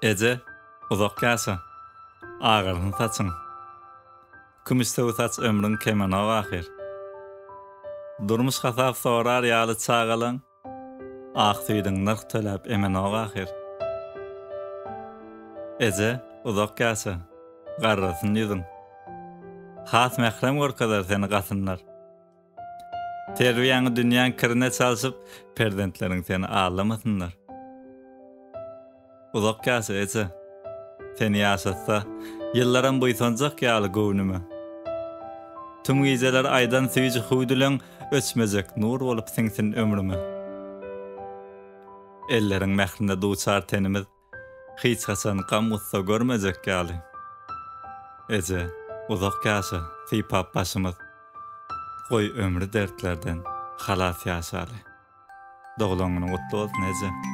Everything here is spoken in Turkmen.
Eje, uzak ýaşa. Agarsyn saçyň. Kümüşsöw saç ömrüň kemenok ahyr. Durmuş hasap sorar ýaly çagalaň ak süýdüň nyrh töläp emenok ahyr. Eje, uzak ýaşa. Garrasyn ýüzüň. Has mährem görkezer seni gasynlar. Terbiýäňi dünýäň kirine çalşyp, perzentleriň seni aldamasynlar. Uzak ýaşa, eje. Seni ýaşatsa, ýyllaram buýsanjak ýaly göwnüme. Tüm gijeler aýdan süýji hüwdüleň öçmejek nur bolup siňsin ömrüme. Elleriň mährine duçar tenimiz hiç haçan gam-gussa görmejek ýaly. Eje, uzak ýaşa, sypap başymyz. Goý ömri dertlerden halas ýaşaly. Doglan günüň gutly bolsun eje.